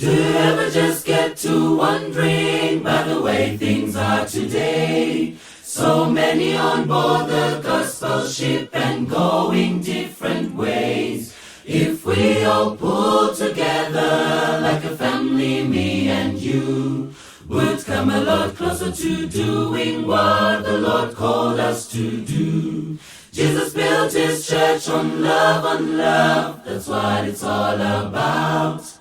Do you ever just get to wondering by the way things are today? So many on board the gospel ship and going different ways. If we all pull together like a family, me and you, would come a lot closer to doing what the Lord called us to do. Jesus built his church on love, on love. That's what it's all about.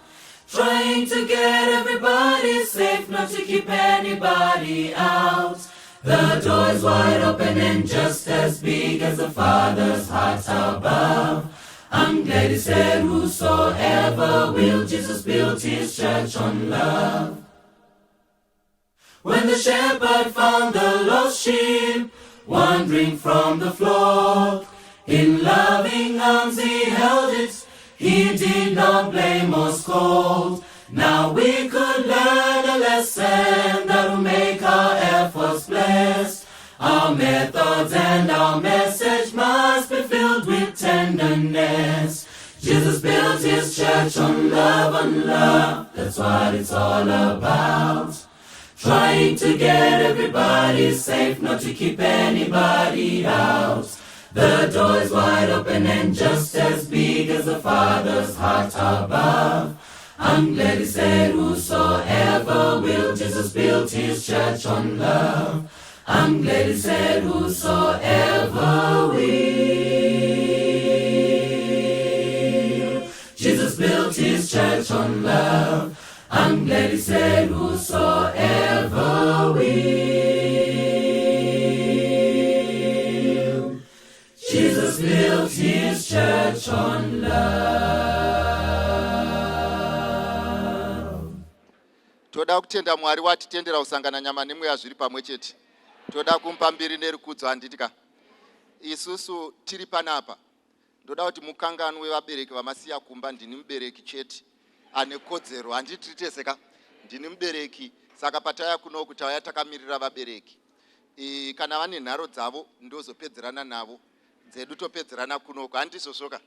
Trying to get everybody safe, not to keep anybody out. The door is wide open and just as big as the Father's heart above. I'm glad he said, "Whosoever will." Jesus built his church on love. When the shepherd found the lost sheep wandering from the flock, in loving arms he held it. He did not blame or scold. Now we could learn a lesson that will make our efforts blessed. Our methods and our message must be filled with tenderness. Jesus built his church on love, on love. That's what it's all about. Trying to get everybody safe, not to keep anybody out. The door is wide open and just as big as the Father's heart above. I'm glad he said, "Whosoever will." Jesus built his church on love. I'm glad he said, "Whosoever will." Jesus built his church on love. I'm glad he said, "Whosoever will." Jesus built his church on love. Toda kutenda Mwari watitendera kusangana nyama nemweya zviri pamwe chete. Toda kumupa mbiri nerukudzo, handiti ka? Isusu tiri panapa, ndoda kuti mukanganwe vabereki vamasiya kumba. Ndini mubereki chete ane kodzero, handiti? Tiri tese ka? Ndini mubereki, saka pataya kunoku tauya takamirira vabereki. Kana vane nharo dzavo ndozopedzerana navo, dzedu topedzerana kunoku, handizvozvoka?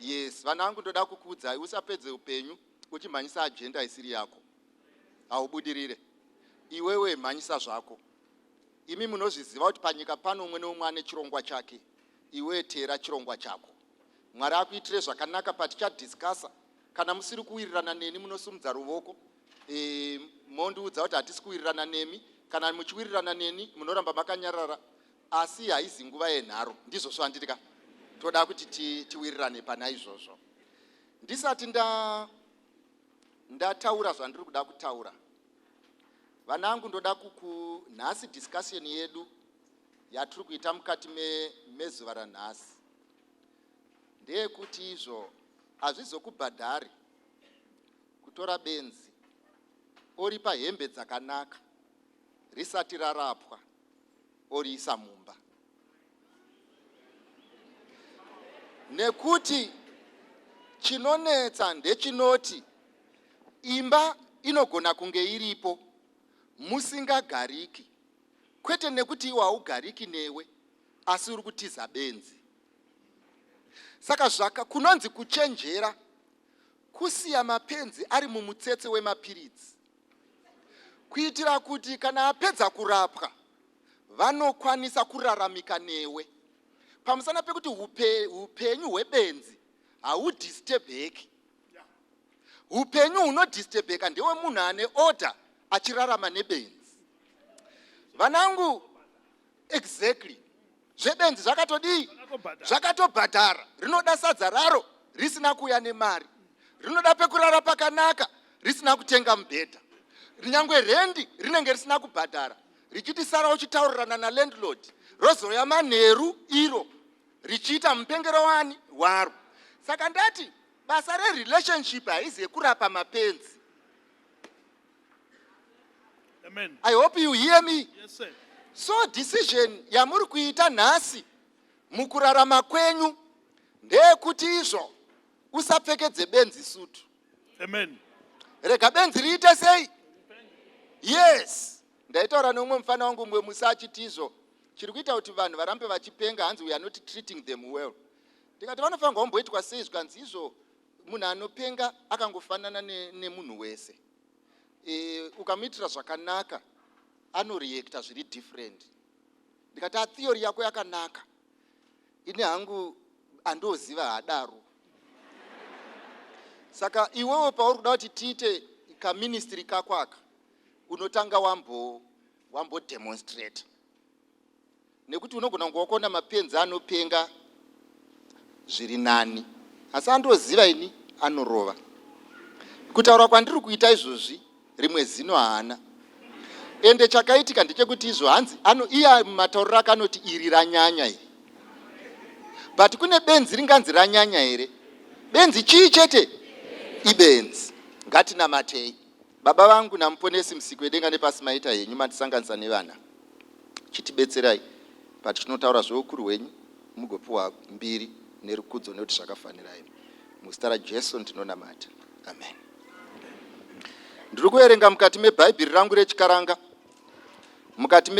Yes, vana vangu, ndoda kukuudzai, usapedze upenyu uchimhanyisa agenda isiri yako, haubudirire. Iwewe mhanyisa zvako. Imi munozviziva kuti panyika pano umwe neumwe ane chirongwa chake. Iwe teera chirongwa chako. Mwari akuitire zvakanaka. Patichadiscussa, kana musiri kuwirirana neni, munosumudza ruvoko, mondiudza kuti hatisi kuwirirana nemi. Kana muchiwirirana neni, munoramba makanyarara, asi haizi nguva yenharo, ndizvozvo, handiti ka? Toda kuti tiwirirane pana izvozvo. Ndisati ndataura zvandiri kuda kutaura, vanangu, ndoda kuku nhasi discussion yedu yatiri kuita mukati mezuva ranhasi ndeyekuti izvo hazvizokubhadhari kutora benzi oripa hembe dzakanaka risati rarapwa, oriisa mumba, nekuti chinonetsa ndechinoti imba inogona kunge iripo musingagariki, kwete nekuti iwe haugariki newe, asi uri kutiza benzi. Saka zvaka kunonzi kuchenjera kusiya mapenzi ari mumutsetse wemapiritsi, kuitira kuti kana apedza kurapwa vanokwanisa kuraramika newe, pamusana pekuti upenyu hwebenzi haudisturbeki. Upenyu hunodisturbeka ndewemunhu ane order achirarama nebenzi. Vanangu, exactly, zvebenzi zvakatodii? Zvakatobhadhara. Rinoda sadza raro risina kuuya nemari, rinoda pekurara pakanaka risina kutenga mubhedha, nyangwe rendi rinenge risina kubhadhara, richiti sara uchitaurirana nalandlord, rozoya manheru iro richiita mupengero wani waro. Saka ndati basa rerelationship haizi yekurapa mapenzi. Amen. I hope you hear me. Yes, sir. So decision yamuri kuita nhasi mukurarama kwenyu ndeyekuti izvo usapfekedze benzi sutu. Amen. Rega benzi riite sei? Yes, ndaitaura neumwe mufana wangu mumwe musi achiti izvo chiri kuita kuti vanhu varambe vachipenga, hanzi we are not treating them well. Ndikati vanofanirwa kumboitwa sei? Zvikanzi izvo Munhu anopenga akangofanana nemunhu wese. E, ukamuitira zvakanaka anoreacta zviri different. Ndikati a theory yako yakanaka, ini hangu andoziva hadaro. Saka iwewe pauri kuda kuti tiite kaministry kako aka, unotanga wambo wambodemonstrate, nekuti unogona kunge wakaona mapenzi anopenga zviri nani, asi andoziva ini anorova. Kutaura kwandiri kuita izvozvi, rimwe zino haana. Ende chakaitika ndechekuti izvo hanzi ano iye matauriro ake anoti iri ranyanya iri, but kune benzi ringanzi ranyanya here? Benzi chii chete? Ibenzi. Ngatinamatei. Baba vangu naMuponesi, Musiki wedenga nepasi, maita henyu matisanganisa nevana. Chitibetserai patinotaura zveukuru hwenyu, mugopiwa mbiri nerukudzo nekuti zvakafanira imi. Muzita raJesu ndinonamata, amen. Ndiri kuverenga mukati meBhaibheri rangu rechiKaranga, mukati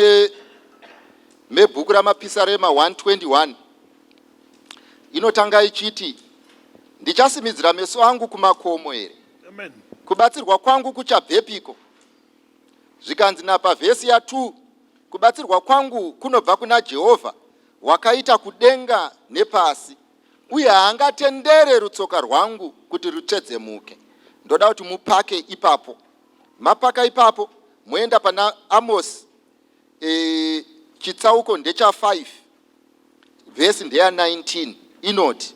mebhuku raMapisarema 121. Inotanga ichiti, ndichasimidzira meso angu kumakomo here? Amen. Kubatsirwa kwangu kuchabvepiko? Zvikanzi napa vhesi ya2, kubatsirwa kwangu kunobva kuna Jehovha, wakaita kudenga nepasi, uye haangatendere rutsoka rwangu kuti rutsvedzemuke. Ndoda kuti mupake ipapo. Mapaka ipapo, moenda pana Amos, chitsauko ndecha 5, vhesi ndeya 19, inoti,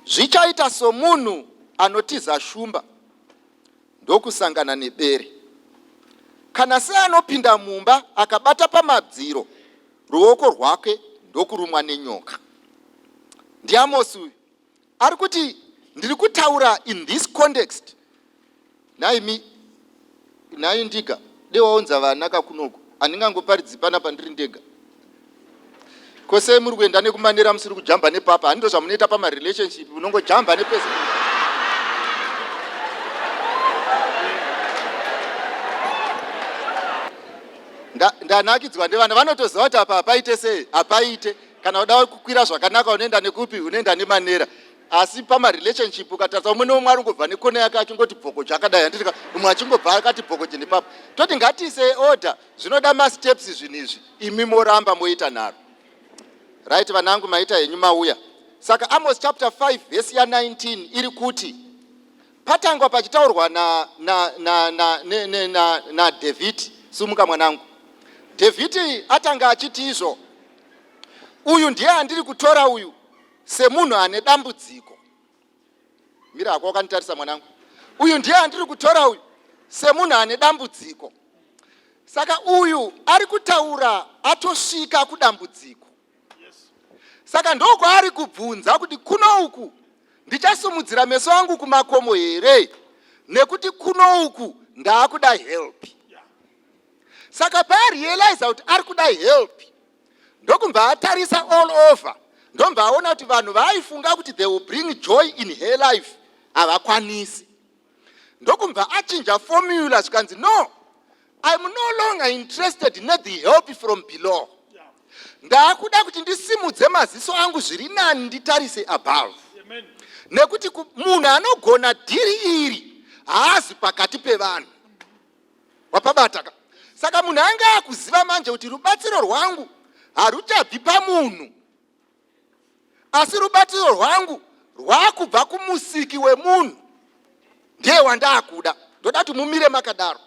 zvichaita somunhu anotiza shumba ndokusangana nebere, kana seanopinda mumba akabata pamadziro ruoko rwake ndokurumwa nenyoka. NdiAmosi uyu ari kuti ndiri kutaura in this context. Naimi nhai ndiga dewaunza vana kakunoku, handingangoparidzi pana pandiri ndega. Kosei muri kuenda nekumanera musiri kujamba nepapa? Handito zvamunoita pamarelationship, unongojamba nepese. Ndanakidzwa nevana vanotoziva kuti apa hapaite sei, hapaite. Kana uda kukwira zvakanaka unoenda nekupi? Unoenda nemanera. Asi pamarelationship ukatarisa umwe neumwe ari kungobva nekona yake achingoti bhokojo akadai, handitika umwe achingobva akati bhokojo nepapo. Toti ngatiise order, zvinoda masteps zvinhu izvi, imi moramba moita nharo. Right, vanangu, maita henyu mauya. Saka Amos chapter 5 vhesi ya19 iri kuti patangwa pachitaurwa naDhavhidhi. Sumuka mwanangu. Dhavhidhi atanga achiti izvo, uyu ndiye andiri kutora uyu semunhu ane dambudziko. Mira hako wakanditarisa mwanangu. Uyu ndiye andiri kutora uyu semunhu ane dambudziko. Saka uyu ari kutaura atosvika kudambudziko. Saka ndokwaari kubvunza kuti kuno uku ndichasumudzira meso angu kumakomo here? Nekuti kuno uku ndaakuda help. Saka paarealiza kuti ari kuda help, ndokubva atarisa all over, ndobva aona kuti vanhu vaaifunga kuti they will bring joy in her life havakwanisi. Ndokubva achinja formula, zvikanzi, no, I'm no longer interested in the help from below. Ndaakuda kuti ndisimudze maziso angu zviri nani, nditarise above, nekuti munhu anogona dhiri iri haazi pakati pevanhu. Wapabata ka? Saka munhu anga akuziva manje kuti rubatsiro rwangu haruchabvi pamunhu, asi rubatsiro rwangu rwakubva kumusiki wemunhu, ndiye wandaakuda. Ndoda kuti mumire makadaro.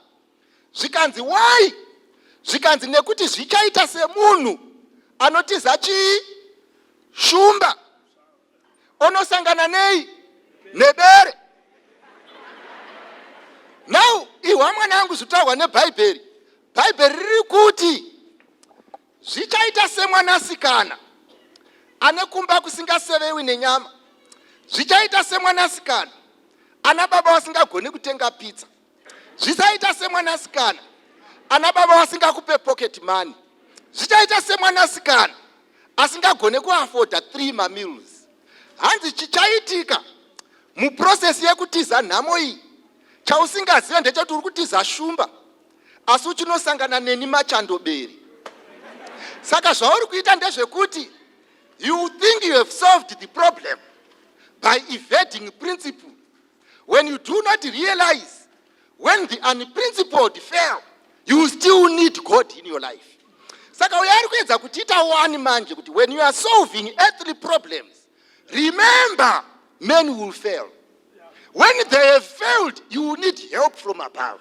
Zvikanzi why? Zvikanzi nekuti zvichaita semunhu anotiza chii? Shumba, onosangana nei? Nebere. Now ihwa mwanangu zvitaurwa neBhaibheri. Bhaibheri riri kuti zvichaita semwanasikana ane kumba kusingasevewi nenyama, zvichaita semwanasikana ana baba vasingagoni kutenga pizza, zvichaita semwanasikana ana baba vasingakupe pocket money, zvichaita semwanasikana asingagone kuafoda 3 mameals. Hanzi chichaitika muprocess yekutiza nhamo iyi, chausingazive ndechekuti uri kutiza shumba asi uchinosangana neni machandobere. Saka zvauri kuita ndezvekuti you think you have solved the problem, By evading principle, when you do not realize when the unprincipled fail, you still need God in your life. Saka uyo ari kuedza kutiita wani manje kuti when you are solving earthly problems, remember men will fail. When they have failed, you will need help from above.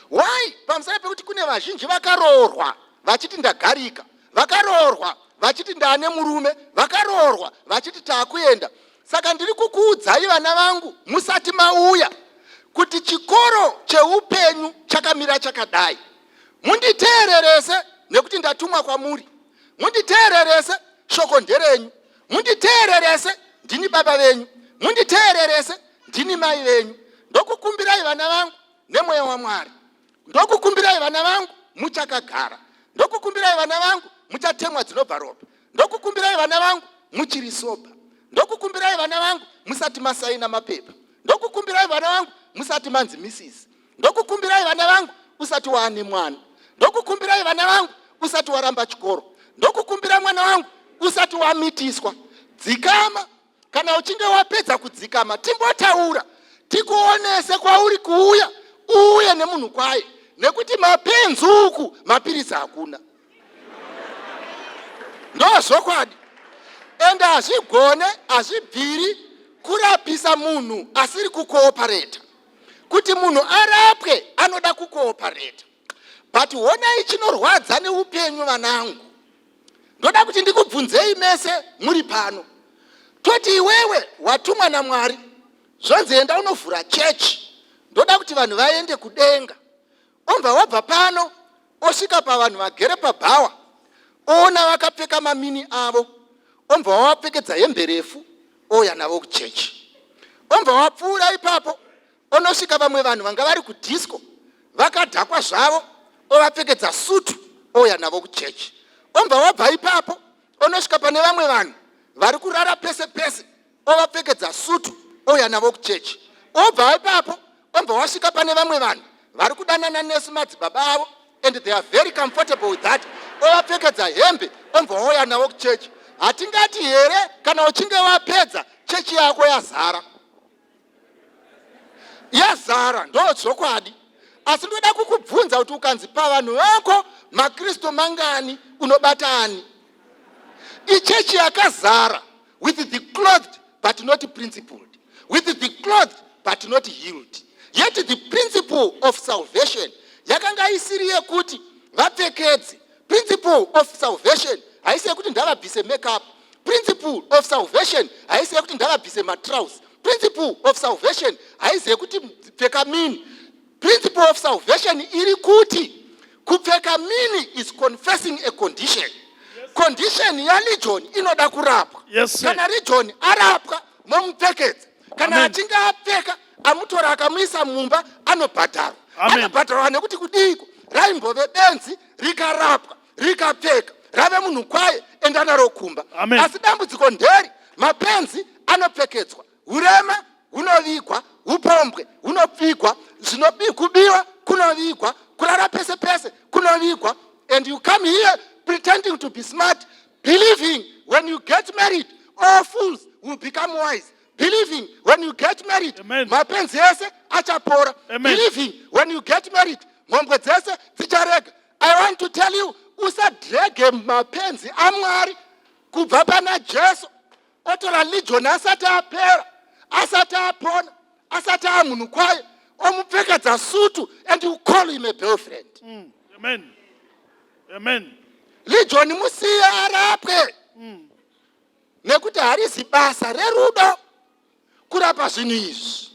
Why? Pamusana pekuti kune vazhinji vakaroorwa vachiti ndagarika, vakaroorwa vachiti ndaane murume, vakaroorwa vachiti taakuenda. Saka ndiri kukuudzai vana vangu musati mauya kuti chikoro cheupenyu chakamira chakadai. Munditeererese nekuti ndatumwa kwamuri. Munditeererese, shoko nderenyu. Munditeererese, ndini baba venyu. Munditeererese, ndini mai venyu. Ndokukumbirai vana vangu nemweya waMwari. Ndokukumbirai vana vangu muchakagara. Ndokukumbirai vana vangu muchatemwa dzinobva ropa. Ndokukumbirai vana vangu muchiri sober. Ndokukumbirai vana vangu musati masaina mapepa. Ndokukumbirai vana vangu musati manzi misisi. Ndokukumbirai vana vangu usati waane mwana. Ndokukumbirai vana vangu usati waramba chikoro. Ndokukumbira mwana wangu usati wamitiswa. Dzikama. Kana uchinge wapedza kudzikama, timbotaura tikuonese kwauri kuuya, uuye nemunhu kwaye, nekuti mapenzi uku mapiritsi hakuna. Ndozvokwadi, ende hazvigone, hazvibviri kurapisa munhu asiri kukoopareta. Kuti munhu arapwe anoda kukoopareta. But honai chinorwadza neupenyu vanangu. Ndoda kuti ndikubvunzei mese muri pano. Toti iwewe watumwa naMwari, zvonzi enda unovhura chechi. Ndoda kuti vanhu vaende kudenga. Obva wabva pano osvika pavanhu vagere pabhawa, oona vakapfeka mamini avo, obva wavapfekedza hembe refu, ouya navo kuchechi. Obva wapfuura ipapo onosvika vamwe vanhu vanga vari kudisco vakadhakwa zvavo, ovapfekedza sutu, ouya navo kuchechi. Obva wabva ipapo onosvika pane vamwe vanhu vari kurara pese pese, ovapfekedza sutu, ouya navo kuchechi. Obva ipapo obva wasvika pane vamwe vanhu vari kudanana nesu madzibaba avo, and they are very comfortable with that, ovapfekedza hembe, obva wauya navo kuchechi. Hatingati here kana uchinge wapedza chechi yako yazara? Yazara, ndo zvokwadi. Asi ndoda kukubvunza kuti ukanzi pavanhu vako maKristu mangani, unobata ani? Ichechi yakazara with the clothed but not principled, with the clothed but not healed. Yet the principle of salvation yakanga isiri yekuti vapfekedze. Principle of salvation haisi yekuti ndavabvise makeup. Principle of salvation haisi yekuti ndavabvise matrousers. Principle of salvation haisi yekuti pfeka mini. Principle of salvation iri kuti kupfeka mini is confessing a condition. Condition yaLegion inoda kurapwa. Yes, sir. Kana Legion arapwa, momupfekedza. Kana Amen. achinge apfeka, amutora akamuisa mumba, anobhadharwa. Amen. Anobhadharwa nekuti kudiiko? Raimbove benzi, rikarapwa, rikapfeka, rave munhu kwaye, enda naro kumba. Amen. Asi dambudziko nderi mapenzi anopfekedzwa, urema hunovigwa, upombwe hunopfigwa, kubiwa kunovigwa, kurara pese pese kunovigwa. And you come here pretending to be smart, believing when you get married all fools will become wise, believing when you get married Amen. mapenzi ese achapora, Amen. believing when you get married mhombwe dzese dzicharega. I want to tell you, usadrege mapenzi aMwari kubva pana Jesu. Otora Legion asati apera, asati apona, asati amunhu kwaye, omupfekedza sutu, and you call him a boyfriend. Amen. Amen. Legion musiye arapwe, nekuti harizi basa rerudo kurapa zvinhu izvi.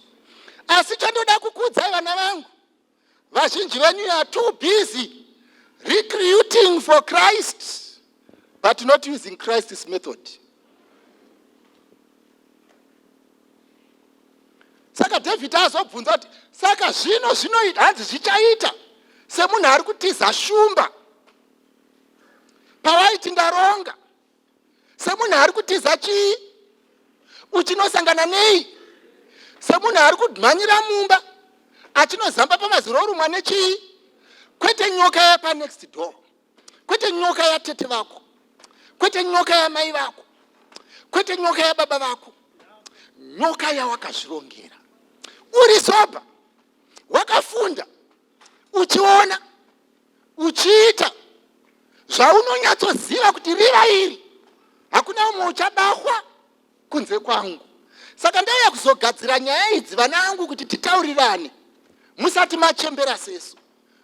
Asi chandoda kukuudzai vana vangu, vazhinji venyu are too busy recruiting for Christ but not using Christ's method. Saka David azobvunza kuti saka zvino zvinoita, hanzi zvichaita semunhu ari kutiza shumba pawaiti ndaronga, semunhu ari kutiza chii, uchinosangana nei, semunhu ari kumhanyira mumba achinozamba pamaziro orumwa nechii. Kwete nyoka yapanext door, kwete nyoka yatete vako, kwete nyoka yamai vako, kwete nyoka yababa vako. Nyoka yawakazvirongera uri sober, wakafunda, uchiona, uchiita zvaunonyatsoziva kuti riva iri hakuna umwe uchabahwa kunze kwangu. Saka ndauya kuzogadzira nyaya idzi, vana vangu, kuti titaurirane musati machembera sesu,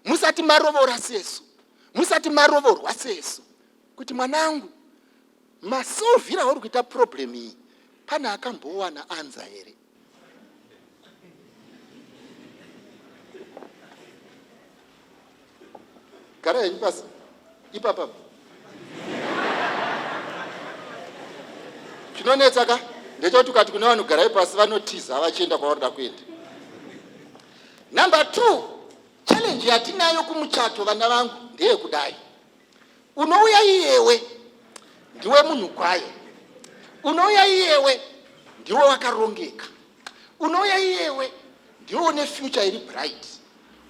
musati marovora sesu, musati marovorwa sesu, kuti mwanangu, masolvira auri kuita problem iyi, pane akambowana answer here? Gara henyu pasi ipapa. Chinonetsa ka ndechekuti ukati kune vanhu garai pasi, vanotiza vachienda kwavarida kuenda. Number two challenge yatinayo kumuchato, vana vangu, ndeyekudai: unouya iyewe ndiwe munhu kwaye, unouya iyewe ndiwe wakarongeka, unouya iyewe ndiwe une future iri bright,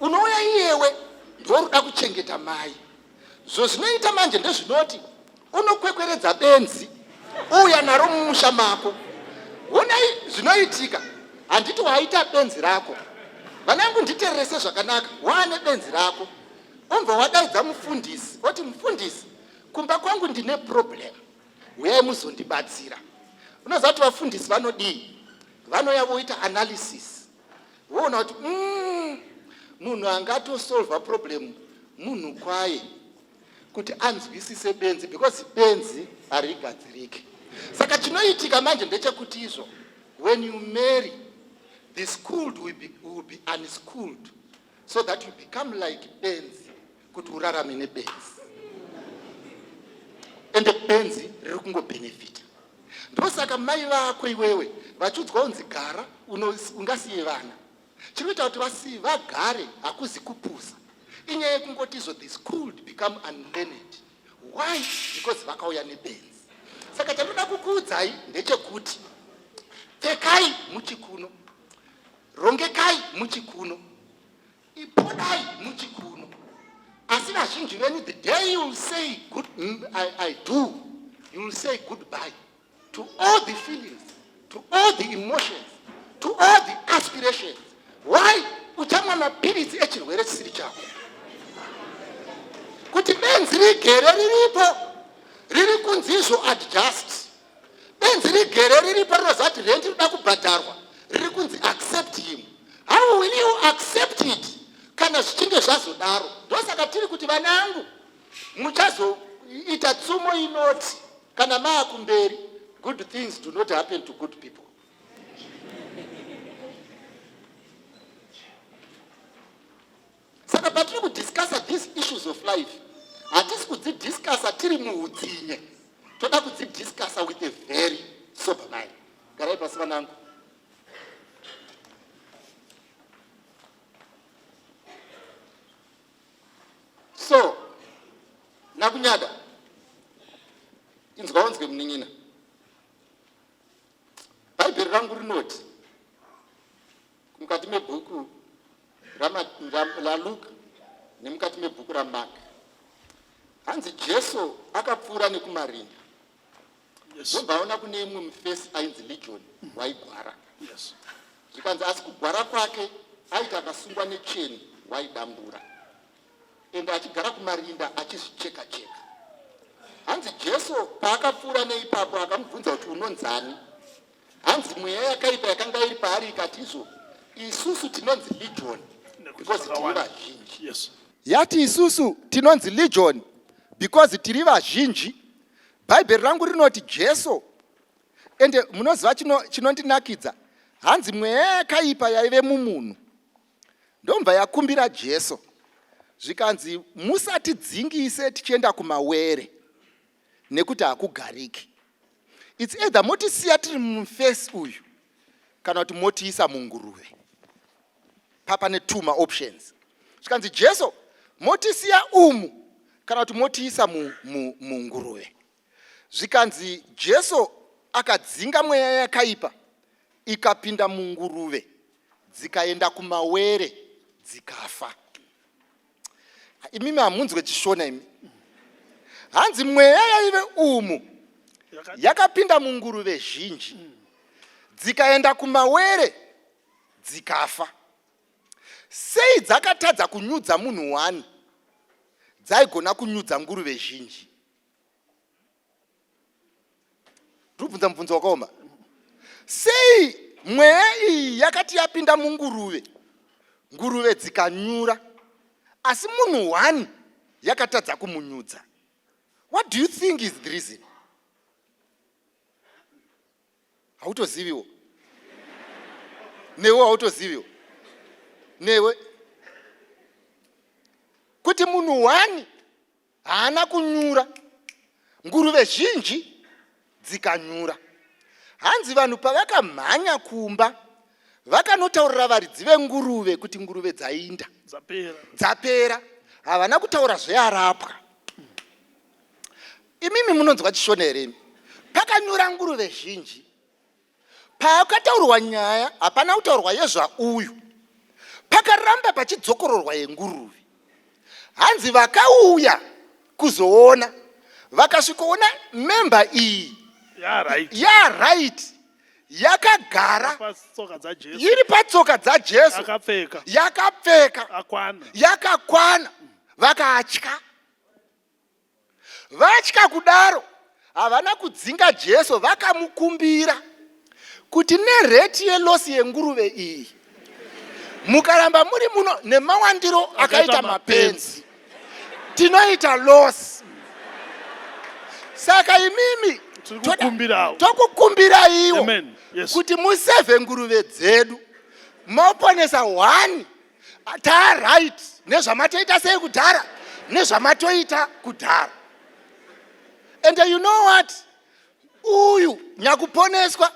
unouya iyewe ndiwe ruda kuchengeta mai. Zvozvinoita manje ndezvinoti unokwekweredza benzi, uuya naro mumusha mako. Honai zvinoitika. Handiti waita benzi rako? Vanangu, nditererese zvakanaka. Waane benzi rako, umbva wadaidza mufundisi, oti, "Mufundisi, kumba kwangu ndine problem, uyai muzondibatsira." Unoziva kuti vafundisi vanodii? Vanoya voita analysis, voona kuti munhu angatosolva problem munhu kwaye kuti anzwisise benzi, because benzi harigadzirike. Saka chinoitika manje ndechekuti izvo when you marry, the schooled will be unschooled so that you become like benzi, kuti urarame nebenzi, ende benzi riri kungobhenefita. Ndosaka mai vako iwewe vachiudzwa kunzi gara, ungasiye vana. Chinoita kuti vasiye vagare hakuzi kupusa, inyaya yekungoti izvo the schooled become unlearned. Why? Because vakauya nebenzi. Saka chandoda kukuudzai ndechekuti pfekai muchikuno, rongekai muchikuno, ipodai muchikuno. Asi vazhinji venyu, the day you will say good, I do, you will say goodbye to all the feelings, to all the emotions, to all the aspirations. Why? Uchamwa mapiritsi echirwere chisiri chako, kuti benzi rigere riripo riri kunzi izvo adjust. Benzi rigere riripo rinoziva kuti rendi rinoda kubhadharwa, riri kunzi accept him. How will you accept it kana zvichinge zvazodaro? Ndosaka tiri kuti, vanangu, muchazoita tsumo inoti kana maakumberi, "Good things do not happen to good people." Saka patiri kudiscussa these issues of life, hatisi kudzidiscussa tiri muutsinye. Toda kudzidiscussa with a very sober mind. Garai pasi, vanangu. So nakunyada, inzwa unzwe, munin'ina. Bhaibheri rangu rinoti mukati mebhuku raLuka nemukati mebhuku raMark, hanzi Jesu akapfuura nekumarinda, ndobva aona kune imwe mufesi ainzi Legion waigwara. Zvikanzi asi kugwara kwake aiti akasungwa necheni waidambura, ende achigara kumarinda achizvicheka cheka. Hanzi Jesu paakapfuura neipapo akamubvunza kuti, "Unonzani?" Hanzi mweya yakaipa yakanga iri paari ikati izvo, "Isusu tinonzi Legion because tiri vazhinji." Yati, "Isusu tinonzi Legion because tiri vazhinji." Bhaibheri rangu rinoti Jesu, ende munoziva chinondinakidza, hanzi mweya yakaipa yaive mumunhu ndomva yakumbira Jesu, zvikanzi, "Musatidzingise tichienda kumawere, nekuti hakugariki. It's either motisiya tiri mufesi uyu kana kuti motiisa munguruve." Papane two maoptions. Zvikanzi, "Jesu, motisiya umu kana kuti motiisa munguruve." Zvikanzi Jesu akadzinga mweya yakaipa, ikapinda munguruve, dzikaenda kumawere, dzikafa. Imimi hamunzwe chishona imi. Hanzi mweya yaive umu yakapinda munguruve zhinji. Dzikaenda kumawere dzikafa. Sei dzakatadza kunyudza munhu one? Dzaigona kunyudza nguruve zhinji. Ndikubvunza mubvunzo wakaoma. Sei mweya iyi yakati yapinda munguruve, nguruve dzikanyura, asi munhu one yakatadza kumunyudza? What do you think is the reason? Hautoziviwo newe, hautoziviwo newe kuti munhu one haana kunyura, nguruve zhinji dzikanyura. Hanzi vanhu pavakamhanya kumba vakanotaurira varidzi venguruve kuti nguruve dzainda dzapera, dzapera. Havana kutaura zvearapwa. Imimi munonzwa chishona here imi? Pakanyura nguruve zhinji, paakataurwa nyaya hapana kutaurwa yezvauyu, pakaramba pachidzokororwa yenguruve. Hanzi vakauya kuzoona, vakasvikoona memba iyi ya right yakagara iri patsoka dzaJesu, yakapfeka, yakakwana. Vakatya. Vatya kudaro havana kudzinga Jesu, vakamukumbira kuti nerate yeloss yenguruve iyi, mukaramba muri muno nemawandiro akaita mapenzi, tinoita loss. Saka imimi tokukumbiraiwo kuti musevhe nguruve dzedu, moponesa one taaright nezvamatoita sei kudhara, nezvamatoita kudhara. And you know what, uyu nyakuponeswa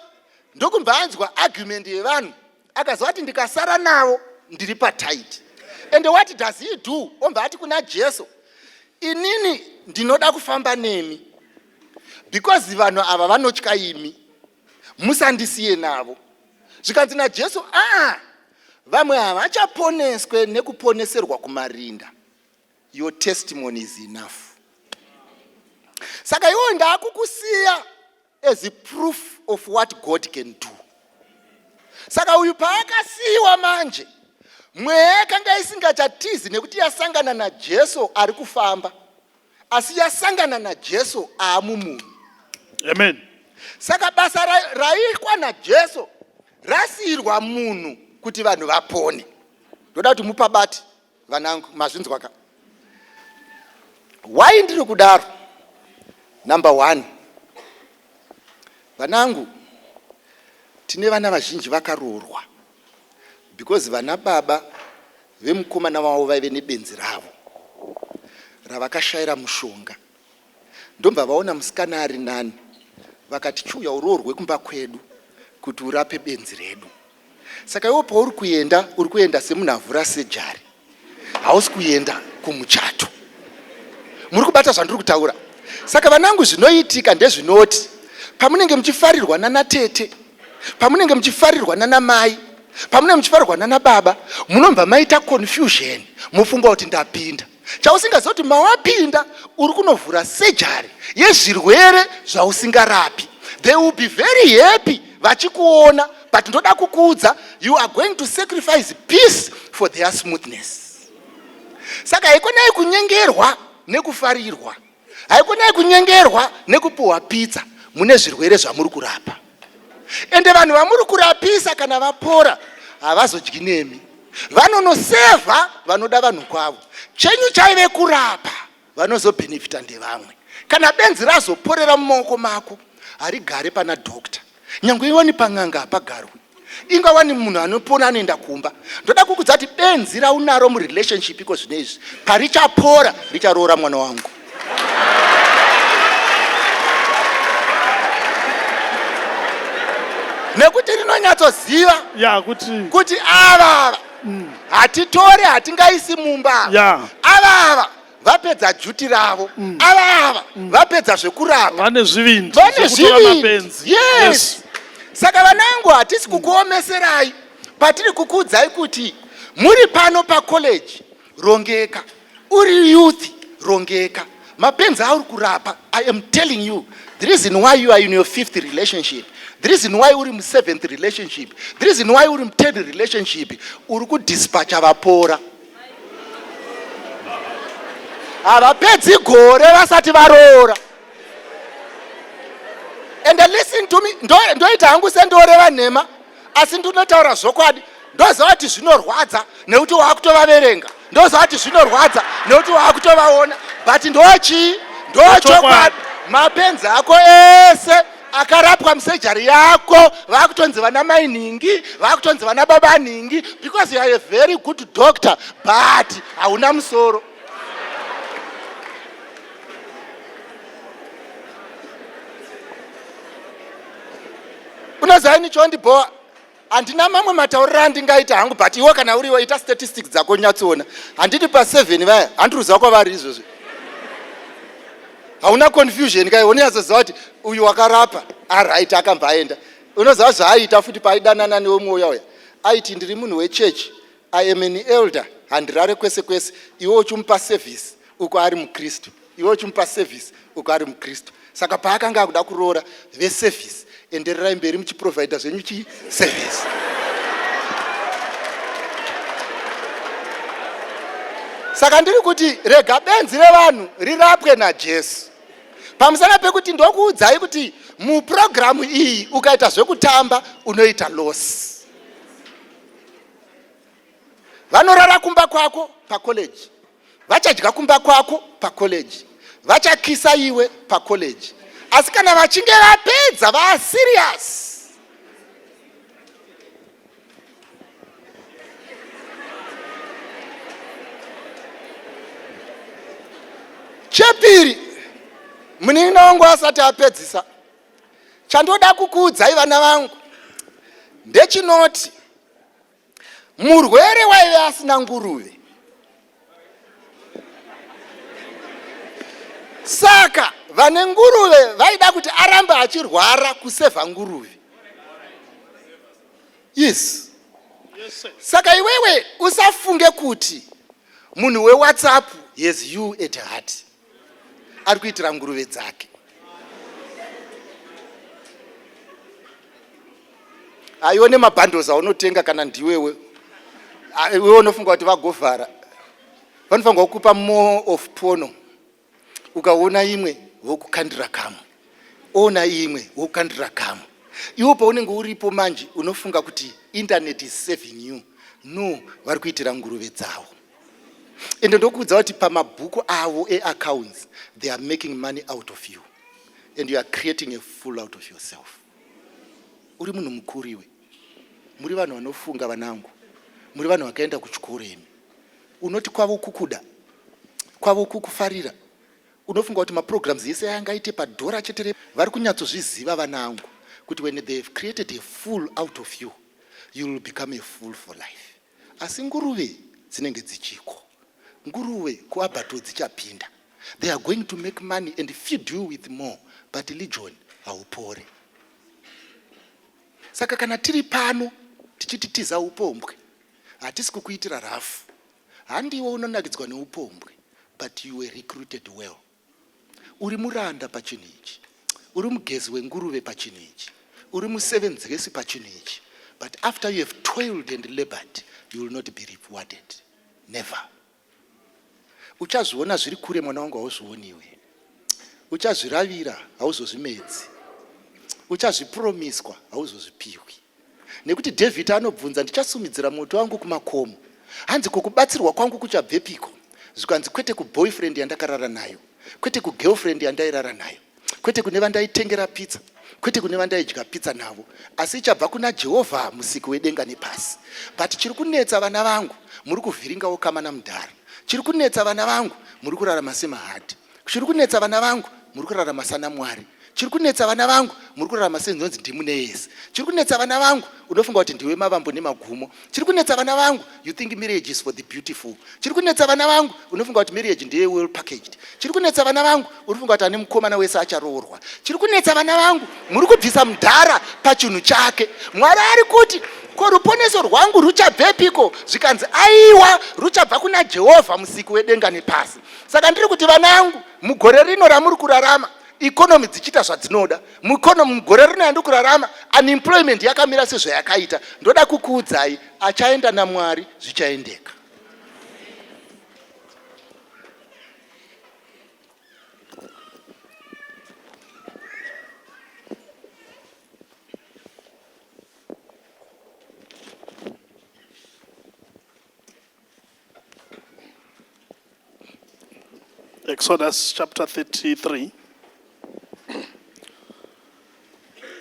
ndokubva anzwa argument yevanhu, akazwa kuti ndikasara navo ndiri patight. And what does he do? Obva ati kuna Jesu, inini ndinoda kufamba nemi because vanhu ava vanotya imi, musandisiye navo. Zvikanzi naJesu, aa, vamwe havachaponeswe nekuponeserwa kumarinda, your testimony is enough. Saka iwo ndaakukusiya as a proof of what God can do. Saka uyu paakasiyiwa manje, mweya yakanga isingachatizi nekuti yasangana naJesu ari kufamba, asi yasangana naJesu aamumunhu. Amen. Saka basa raitwa naJesu rasiyirwa munhu kuti vanhu vapone. Ndoda kuti mupabati vanangu, mazvinzwaka. Why ndiri kudaro? Number one, vanangu, tine vana vazhinji vakaroorwa because vana baba vemukomana wavo vaive nebenzi ravo ravakashayira mushonga. Ndobva vaona musikana ari nani, vakati chiuya uroorwe kumba kwedu kuti urape benzi redu. Saka iwo pauri kuenda, uri kuenda semunhu avhura sejari, hausi kuenda kumuchato. Muri kubata zvandiri kutaura? Saka vanangu, zvinoitika ndezvinoti pamunenge muchifarirwa nanatete, pamunenge muchifarirwa nanamai, pamunenge muchifarirwa nanababa, munobva maita confusion, mofunga kuti ndapinda. Chausingaziva kuti mawapinda uri kunovhura sejari yezvirwere zvausingarapi. They will be very happy vachikuona, but ndoda kukuudza, you are going to sacrifice peace for their smoothness. Saka haikonai kunyengerwa nekufarirwa, haikonai kunyengerwa nekupuhwa pizza. Mune zvirwere zvamuri kurapa, ende vanhu vamuri kurapisa kana vapora havazodyi nemi, vanonosevha vanoda vanhu kwavo. Chenyu chaive kurapa, vanozobhenefita ndevamwe. Kana benzi razoporera mumaoko mako, harigare pana doctor, nyange iwani pan'anga hapagarwi. Inga wani munhu anopona anoenda kumba. Ndoda kukudza kuti benzi raunaro murelationship iko zvino izvi, parichapora richaroora mwana wangu. Nekuti rinonyatsoziva kuti ava ava hatitore, hatingaisi mumba. Ava ava vapedza duty ravo, ava ava vapedza zvekurapa, vane zvivindi, vane zvivindi. Yes. Saka vanangu, hatisi kukuomeserai patiri kukuudzai kuti muri pano pacollege, rongeka. Uri youth, rongeka. Mapenzi auri kurapa, I am telling you, the reason why you are in your fifth relationship, The reason why uri museventh relationship, the reason why uri muthird relationship, uri kudispatcha vapora. Havapedzi gore vasati varoora. And listen to me, ndoita hangu sendoreva nhema, asi ndinotaura zvokwadi. Ndoziva kuti zvinorwadza nekuti waakutovaverenga, ndoziva kuti zvinorwadza nekuti waakutovaona, but ndochii? Ndochokwadi. Mapenzi ako ese akarapwa musejari yako vakutonzi vana mai nhingi, vakutonzi vana baba nhingi, because you are a very good doctor, but hauna musoro. Unoziva ini chondibhowa, handina mamwe matauriro andingaita hangu, but iwe kana uriwo ita statistics dzako nyatsoona. Handiti pa7 vaya handiri kuziva kwavari izvozvo. Hauna confusion kai, unonyatsoziva kuti uyu wakarapa aright akambva aenda. Unoziva zvaaiita futi paaidanana neumwe uya uya, aiti ndiri munhu wechechi, I am an elder, handirare kwese kwese. Iwe uchimupa service uko ari mukristu, iwe uchimupa service uko ari mukristu. Saka paakanga akuda kuroora, veservice endererai mberi muchiprovhaida zvenyu chi service. Saka ndiri kuti rega benzi revanhu rirapwe naJesu, pamusana pekuti ndokuudzai kuti mupurogiramu iyi ukaita zvekutamba unoita loss. Vanorara kumba kwako pacollege, vachadya kumba kwako pacollege, vachakisa iwe pacollege, asi kana vachinge vapedza vaserious, Chepiri, munin'ina wangu asati apedzisa, chandoda kukuudzai vana vangu ndechinoti murwere waive asina nguruve, saka vane nguruve vaida kuti arambe achirwara kusevha nguruve. Yes. Yes, sir. Saka iwewe usafunge kuti munhu weWhatsApp has you at heart, ari kuitira nguruve dzake. Aiwe nemabundles aunotenga kana ndiwewe, iwe unofunga kuti vagovhara, vanofanirwa kukupa more of porno. Ukaona imwe vokukandira kamwe, ona imwe wokukandira kamwe. Iwo paunenge uripo manje unofunga kuti internet is saving you. No, vari kuitira nguruve dzavo. Ende ndokuudza kuti pamabhuku avo eaccounts they are making money out of you and you are creating a fool out of yourself. Uri munhu mukuru iwe, muri vanhu vanofunga vanangu, muri vanhu vakaenda kuchikoro imi. Unoti kwavo kukuda kwavo kukufarira, unofunga kuti maprograms ese angaite padhora chete. Vari kunyatsozviziva vanangu kuti when they have created a fool out of you, you will become a fool for life. Asi nguruve dzinenge dzichiko, nguruve kuabattoir dzichapinda. They are going to make money and feed you with more, but legion haupore. Saka kana tiri pano tichiti tiza upombwe, hatisi kukuitira rafu. Handiwo unonakidzwa neupombwe, but you were recruited well. Uri muranda pachinhu ichi, uri mugezi wenguruve pachinhu ichi, uri musevenzesi pachinhu ichi, but after you have toiled and labored, you will not be rewarded, never. Uchazviona zviri kure mwana wangu, hauzvioniwe. Uchazviravira, hauzozvimedzi. Uchazvipromiswa, hauzozvipiwi. Nekuti David anobvunza, ndichasumidzira moto wangu kumakomo, hanzi kukubatsirwa kwangu kuchabvepiko? Zvikanzi kwete kuboyfriend yandakarara nayo, kwete kugirlfriend yandairara nayo, kwete kune vandaitengera pizza, kwete kune vandaidya pizza navo, asi ichabva kuna Jehovha musiki wedenga nepasi. But chiri kunetsa vana vangu, muri kuvhiringawo kamana mudhara. Chiri kunetsa vana vangu, muri kurarama semahadhi. Chiri kunetsa vana vangu, muri kurarama sana Mwari. Chiri kunetsa vana vangu, muri kurarama senzonzi ndimune yese. Chiri kunetsa vana vangu, unofunga kuti ndiwe mavambo nemagumo. Chiri kunetsa vana vangu, you think marriage is for the beautiful. Chiri kunetsa vana vangu, unofunga kuti marriage ndeye well packaged. Chiri kunetsa vana vangu, unofunga kuti ane mukomana wese acharoorwa. Chiri kunetsa vana vangu, muri kubvisa mudhara pachinhu chake. Mwari ari kuti ko ruponeso rwangu ruchabvepiko? Zvikanzi aiwa, ruchabva kuna Jehovha musiki wedenga nepasi. Saka ndiri kuti vanangu, mugore rino ramuri kurarama, Economy dzichiita zvadzinoda. Mueconomy mugore rino yandiri kurarama, unemployment yakamira sezvayakaita. Ndoda kukuudzai, achaenda naMwari zvichaendeka. Exodus chapter 33.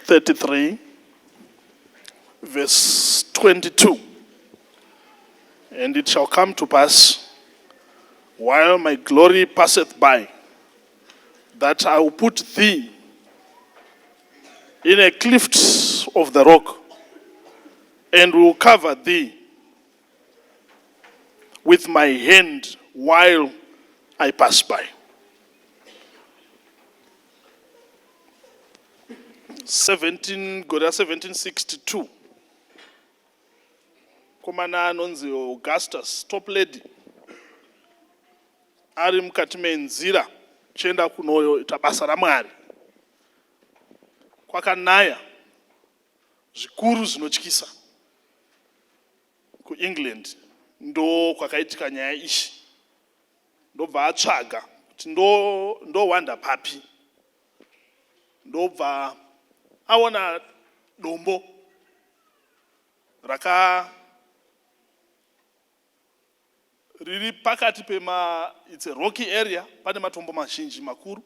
33, verse 22. And it shall come to pass, while my glory passeth by, that I will put thee in a cleft of the rock, and will cover thee with my hand while I pass by. 17 gore ra 1762, mukomana anonzi Augustus Toplady ari mukati menzira chienda kunoita basa raMwari. Kwakanaya zvikuru zvinotyisa kuEngland, ndo kwakaitika nyaya ishi. Ndobva atsvaga kuti ndowanda papi, ndobva aona dombo raka riri pakati pema, it's a rocky area, pane matombo mazhinji makuru,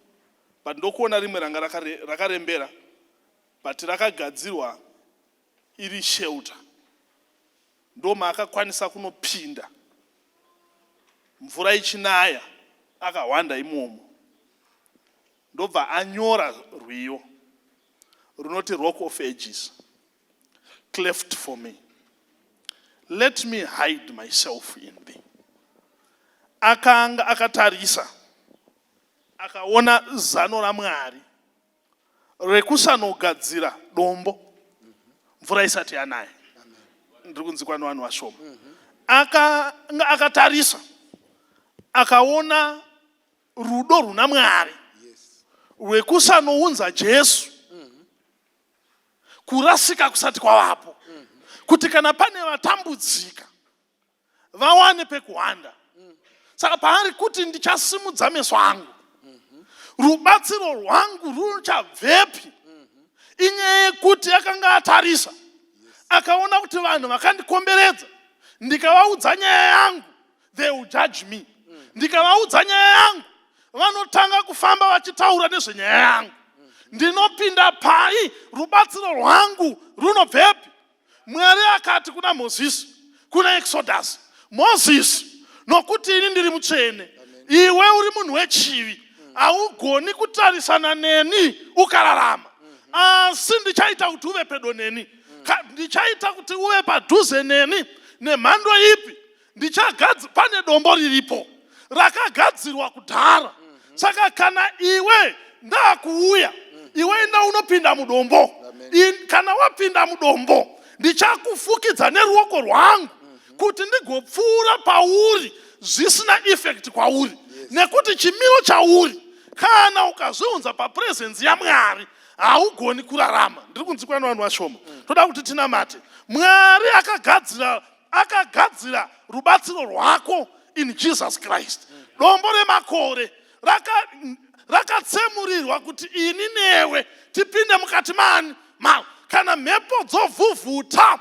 but ndokuona rimwe ranga rakarembera, but rakagadzirwa iri shelter. Ndo maakakwanisa kunopinda mvura ichinaya, akahwanda imomo. Ndobva anyora rwiyo runoti, "Rock of Ages, cleft for me, let me hide myself in thee." Akanga akatarisa, akaona zano raMwari rekusanogadzira dombo mvura isati yanaya. Ndiri kunzikwa nevanhu vashoma. Akanga akatarisa, akaona rudo runa Mwari rwekusanounza Jesu kurasika kusati kwavapo, kuti kana pane vatambudzika vawane pekuhwanda. Saka paari kuti, "Ndichasimudza meso angu, rubatsiro rwangu ruchabvepi?" Inyaya yekuti akanga atarisa, akaona kuti vanhu vakandikomberedza, ndikavaudza nyaya yangu, they will judge me. Ndikavaudza nyaya yangu, vanotanga kufamba vachitaura nezvenyaya yangu. Ndinopinda pai? Rubatsiro rwangu runobvepi? Mwari akati kuna Mozisi kuna Exodus, "Mozisi, nokuti ini ndiri mutsvene, iwe uri munhu wechivi, haugoni kutarisana neni ukararama. Asi ndichaita kuti uve pedo neni. Ndichaita kuti uve padhuze neni nemhando ipi? Ndichagadzi pane dombo riripo rakagadzirwa kudhara. Saka kana iwe ndakuuya, iwe enda unopinda mudombo. Kana wapinda mudombo, ndichakufukidza neruoko rwangu kuti ndigopfuura pauri zvisina effect kwauri, nekuti chimiro chauri, kana ukazviunza papresence yaMwari, haugoni kurarama." Ndiri kunzikwa nevanhu vashoma. Toda kuti tinamate. Mwari akagadzira rubatsiro rwako in Jesus Christ. Dombo remakore rakatsemurirwa kuti ini newe tipinde mukati mani mao. Kana mhepo dzovhuvhuta,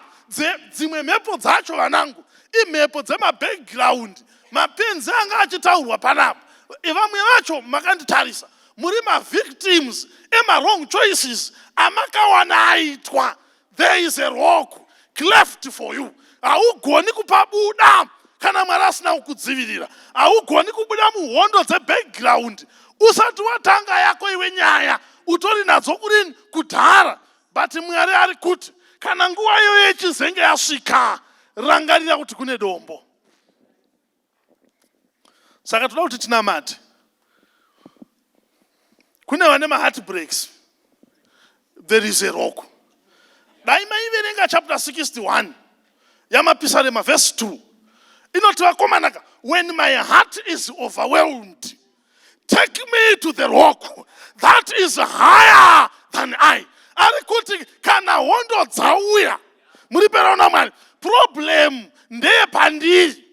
dzimwe mhepo dzacho, vanangu, imhepo dzemabackground. Mapenzi anga achitaurwa panapa, vamwe vacho makanditarisa, muri mavictims emawrong choices amakawana aitwa. There is a rock cleft for you. Haugoni kupabuda kana Mwari asina kukudzivirira. Haugoni kubuda muhondo dzebackground usati watanga yako iwe. Nyaya utori nadzo kurini? Kudhara. But Mwari ari kuti kana nguva iyoyo yechizenge yasvika, rangarira kuti kune dombo. Saka toda kuti tinamate. Kune vane maheartbreaks, there is a rock. Dai maiverenga chapter 61 yamapisarema, verse 2, inoti, vakomanaka, "When my heart is overwhelmed, Take me to the rock that is higher than I. Ari kuti kana hondo dzauya, muri peraona Mwari, problem ndeyepandiri.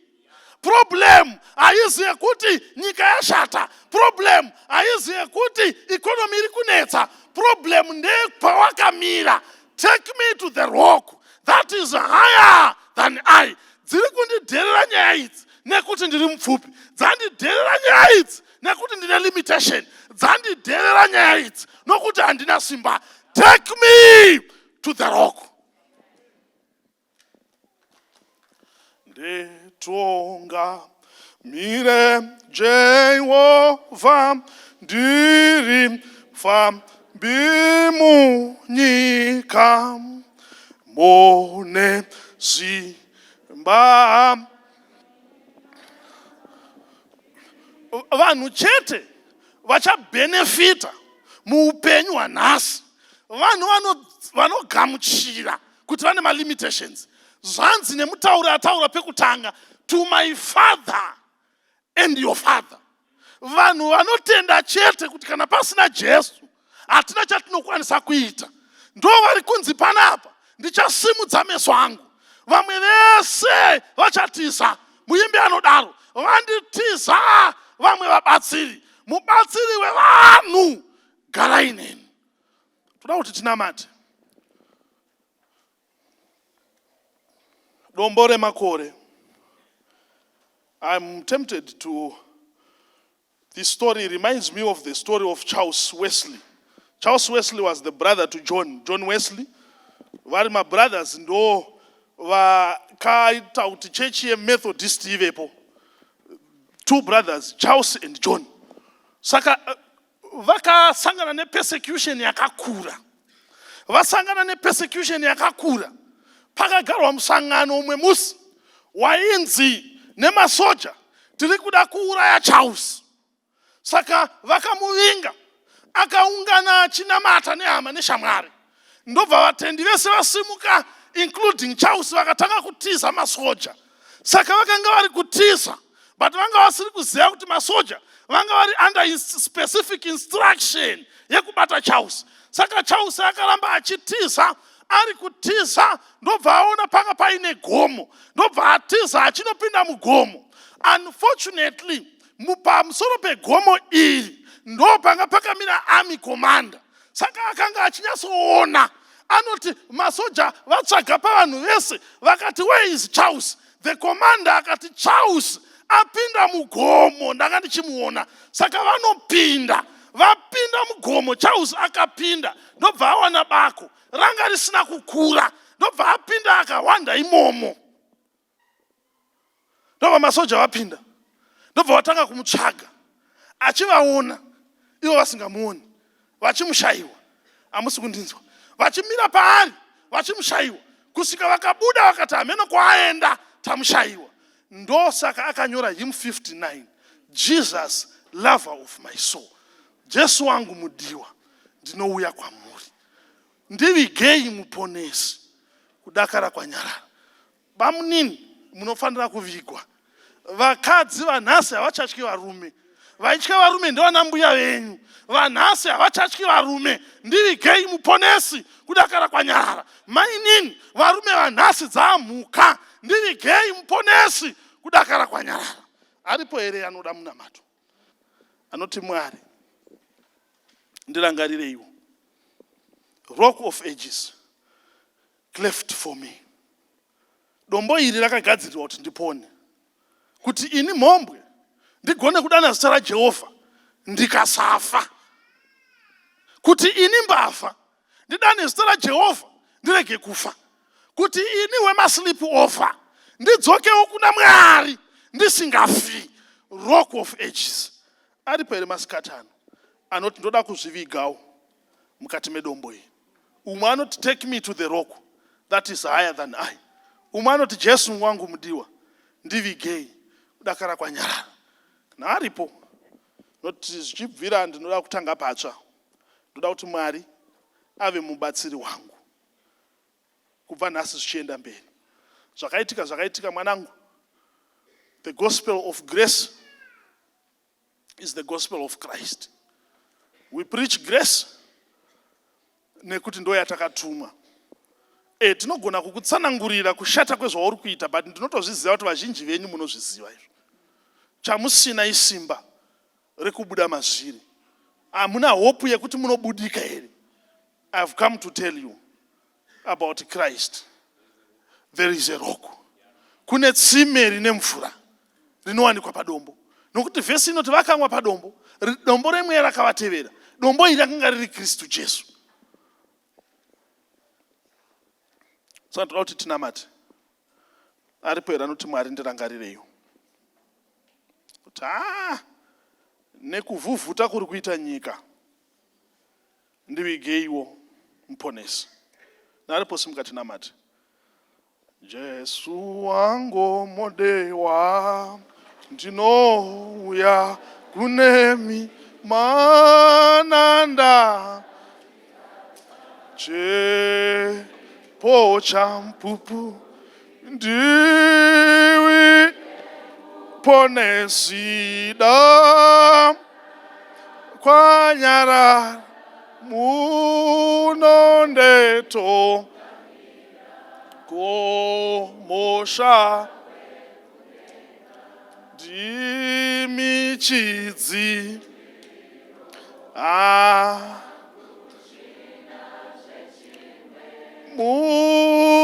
Problem haizi yekuti nyika yashata, problem haizi yekuti economy iri kunetsa, problem ndeyepawakamira. Take me to the rock that is higher than I. Dziri kundidherera nyaya idzi nekuti ndiri mupfupi, dzandidherera nyaya idzi nekuti ndine limitation, dzandidherera nyaya idzi nokuti handina simba. Take me to the rock. Nditonga mire Jehovha, ndiri mfambi munyika mune simba. Vanhu chete vachabhenefita muupenyu hwanhasi vanhu vanogamuchira kuti vane malimitations. Zvanzi nemutauri ataura pekutanga, to my father and your father. Vanhu vanotenda chete kuti kana pasina Jesu hatina chatinokwanisa kuita, ndo vari kunzi panapa, ndichasimudza meso angu, vamwe vese vachatiza. Muimbi anodaro, vanditiza vamwe vabatsiri, mubatsiri wevanhu garai neni. Toda kuti tinamate. Dombo remakore. I'm tempted to, this story reminds me of the story of Charles Wesley. Charles Wesley was the brother to John, John Wesley. Vari mabrothers ndo vakaita kuti chechi yeMethodist ivepo. Two brothers, Charles and John. Saka vakasangana nepersecution yakakura. Vasangana nepersecution yakakura, pakagarwa musangano umwe musi wainzi nemasoja, tiri kuda kuuraya Charles. Saka vakamuvinga, akaungana achinamata nehama neshamwari, ndobva vatendi vese vasimuka, including Charles, vakatanga kutiza masoja. Saka vakanga vari kutiza, but vanga vasiri kuziva kuti masoja vanga vari under specific instruction yekubata Charles. Saka Charles akaramba achitiza, ari kutiza, ndobva aona panga paine gomo, ndobva atiza achinopinda mugomo. Unfortunately, pamusoro pegomo iri ndo panga pakamira army commander. Saka akanga achinyatsoona, anoti masoja vatsvaga pavanhu vese, vakati, "Where is Charles?" The commander akati, "Charles apinda mugomo, ndanga ndichimuona." Saka vanopinda, vapinda mugomo, Charles akapinda, ndobva awana bako ranga risina kukura, ndobva apinda akawanda imomo. Ndobva masoja vapinda, ndobva vatanga kumutsvaga, achivaona ivo vasingamuoni, vachimushayiwa. Hamusi kundinzwa? Vachimira paari vachimushayiwa, kusvika vakabuda vakati, "Hameno kwaaenda, tamushayiwa." Ndosaka akanyora hymn 59, "Jesus, Lover of my Soul." Jesu wangu mudiwa, ndinouya kwamuri, ndivigei muponesi, kudakara kwanyarara. Bamunini, munofanira kuvigwa. Vakadzi vanhasi havachatyi varume. Vaitya varume ndevana mbuya venyu. Vanhasi havachatyi varume. Ndivigei muponesi, kudakara kwanyarara. Mainini, varume vanhasi dzamhuka. Ndivigei muponesi, kudakara kwanyarara. Aripo here anoda munamato, anoti, "Mwari, ndirangarireiwo. Rock of Ages, cleft for me. Dombo iri rakagadzirirwa kuti ndipone, kuti ini mhombwe ndigone kudana zita raJehovha ndikasafa, kuti ini mbavha ndidane zita raJehovha ndirege kufa, kuti ini wemasleep over ndidzokewo kuna Mwari ndisingafi. Rock of Ages." Aripo here masikati ano anoti, "Ndoda kuzvivigawo mukati medombo iri"? Umwe anoti, "Take me to the rock that is higher than I." Umwe anoti, "Jesu wangu mudiwa, ndivigei, kudakara kwanyarara." Kana aripo noti, "Zvichibvira ndinoda kutanga patsva, ndoda kuti Mwari ave mubatsiri wangu kubva nhasi zvichienda mberi." Zvakaitika, zvakaitika, mwanangu. The gospel of grace. is the gospel of Christ. We preach grace nekuti ndo yatakatumwa. E, tinogona kukutsanangurira kushata kwezvauri kuita but ndinotozviziva kuti vazhinji venyu munozviziva izvo. Chamusina isimba rekubuda mazviri. Hamuna hope yekuti munobudika here. I've come to tell you about Christ. There is a rock. Kune tsime rine mvura rinowanikwa padombo. Nokuti vhesi inoti vakamwa padombo, dombo remweya rakavatevera. Dombo iri rakanga riri Kristu Jesu. Saka toda kuti tinamate. Aripo here anoti Mwari ndirangarireyo. Kuti ah, nekuvhuvhuta kuri kuita nyika Ndivigeiwo Muponesi. Naripo simuka tinamate. Jesu wangu modewa ndinouya kunemi mananda chepo champupu ndiwi ponesi da kwanyarara munondeto komosha ndimi chidzi ah.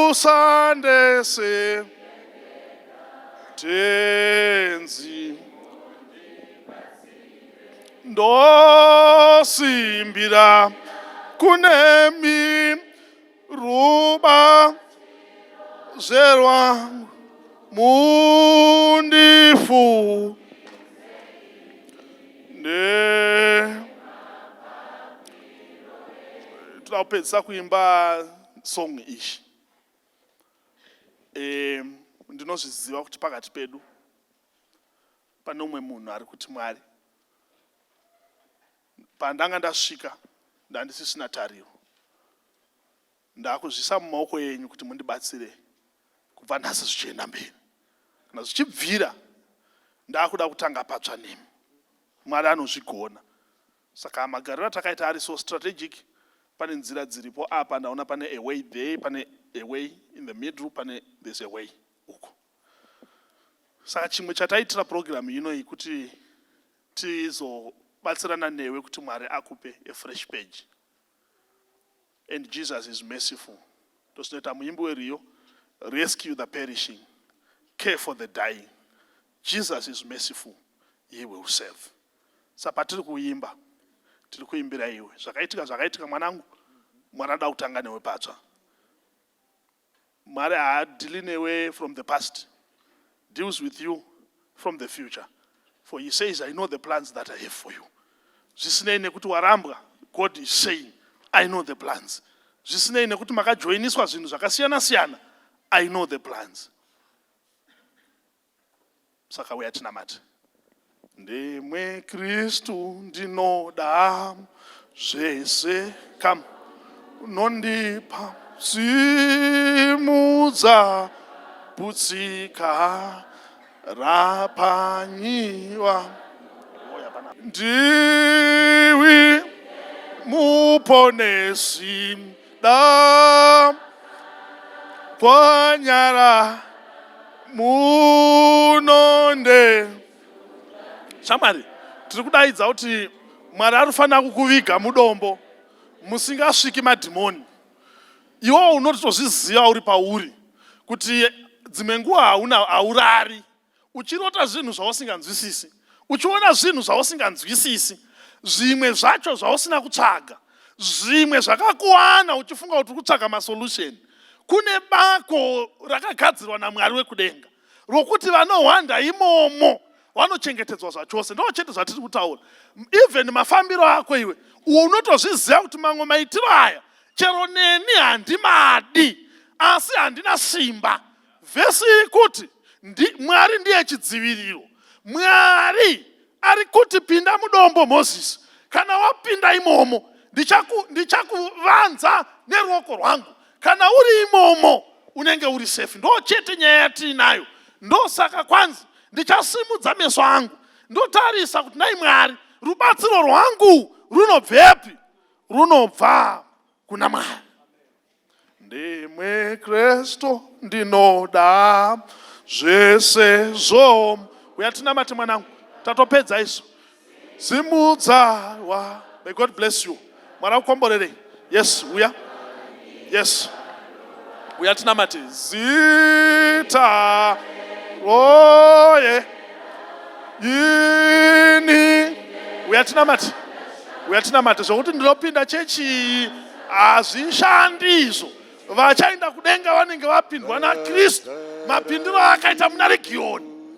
Musandese tenzi ndosimbira kunemi ruba zverwa mundifu ne toda kupedzisa kuimba song iyi e, ndinozviziva kuti pakati pedu pane umwe munhu ari kuti mwari pandanga ndasvika ndandisisina tariro Ndakuzviisa mumaoko enyu kuti mundibatsire kubva nhasi zvichienda mberi. Kana zvichibvira ndakuda kutanga patsva nemi. Mwari anozvigona. Saka magariro atakaita ari so strategic pane nzira dziripo apa ndaona pane a way there pane a way in the middle pane there's a way uko. Saka chimwe chataitira program ino iyi kuti tizobatsirana newe kuti Mwari akupe a fresh page. And Jesus is merciful. Ndozvinoita muimbi weriyo, rescue the perishing, care for the dying. Jesus is merciful, he will save. Sa patiri kuimba, tiri kuimbira iwe. Zvakaitika zvakaitika mwanangu, Mwari anoda kutanga newe patsva. Mwari haadhili newe from the past, deals with you from the future. For he says, I know the plans that I have for you. Zvisinei nekuti warambwa, God is saying, I know the plans. Zvisinei nekuti makajoiniswa zvinhu zvakasiyana siyana, I know the plans. Saka uya tinamate. Ndimwe Kristu ndinoda zvese kam unondipa simudza putsika rapanyiwa ndiwi muponesi da kwanyara munonde shamwari tiri kudaidza kuti mwari anofanira kukuviga mudombo musingasviki madhimoni iwewo unotozviziva uri pauri kuti dzimwe nguva hauna haurari uchirota zvinhu zvausinganzwisisi uchiona zvinhu zvausinganzwisisi zvimwe zvacho zvausina kutsvaga zvimwe zvakakuwana uchifunga kuti uri kutsvaga masolution kune bako rakagadzirwa namwari wekudenga rokuti vanohwanda imomo vanochengetedzwa zvachose ndo chete zvatiri kutaura even mafambiro ako iwe uwo unotozviziva kuti mamwe maitiro aya chero neni handimadi asi handina simba Vhesi iri kuti ndi, Mwari ndiye chidziviriro. Mwari ari kuti pinda mudombo Mozisi. Kana wapinda imomo ndichakuvanza ndichaku neruoko rwangu. Kana uri imomo unenge uri safe. Ndo chete nyaya yatiinayo. Ndosaka kwanzi ndichasimudza meso angu. Ndotarisa kuti nhai Mwari, rubatsiro rwangu runobvepi? Runobva kuna Mwari. Ndimwe Kristu ndinoda zvese zvo. Uya tinamate mwanangu, tatopedza isu. Simudza wa. May God bless you. Mwari akukomborerei. Yes, uya. Yes. Uya tinamate. Zita roye. Ini. Uya tinamate. Uya tinamate zvokuti ndinopinda chechi hazvishandi izvo. Vachaenda kudenga vanenge vapindwa naKristu mapindiro aakaita muna Regioni.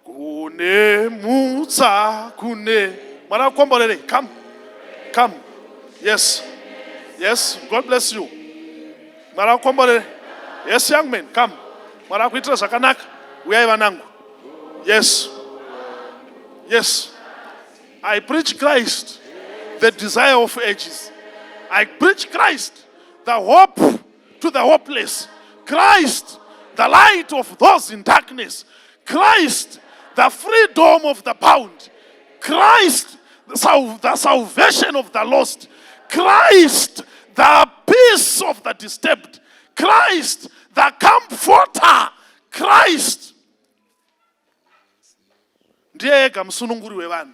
Kune mutsa kune Mwari akukomborere. Come. Come. Yes. Yes. God bless you. Mwari akukomborere. Yes, young man. Come. Mwari akuitira zvakanaka. Uyai vanangu. Yes. Yes. I preach Christ, the desire of ages. I preach Christ, the hope to the hopeless. Christ, the light of those in darkness. Christ, the freedom of the bound. Christ, the salvation of the lost. Christ, the peace of the disturbed. Christ, the comforter. Christ, ndiye ega musununguri wevanhu.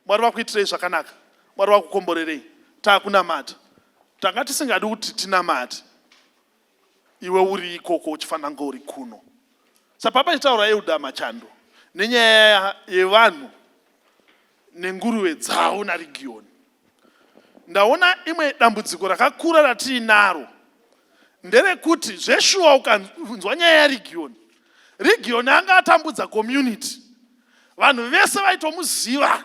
Mwari vakuitirei zvakanaka, Mwari vakukomborerei. Takunamata, tanga tisingadi kuti tinamate iwe uri ikoko uchifanira kunge uri kuno. Sapapa ichitaura Euda Machando nenyaya yevanhu nenguruve dzavo naRigiyoni. Ndaona imwe dambudziko rakakura ratiinaro nderekuti zveshuwa ukanzwa nyaya yaRigiyoni, Rigiyoni anga atambudza community, vanhu vese vaitomuziva,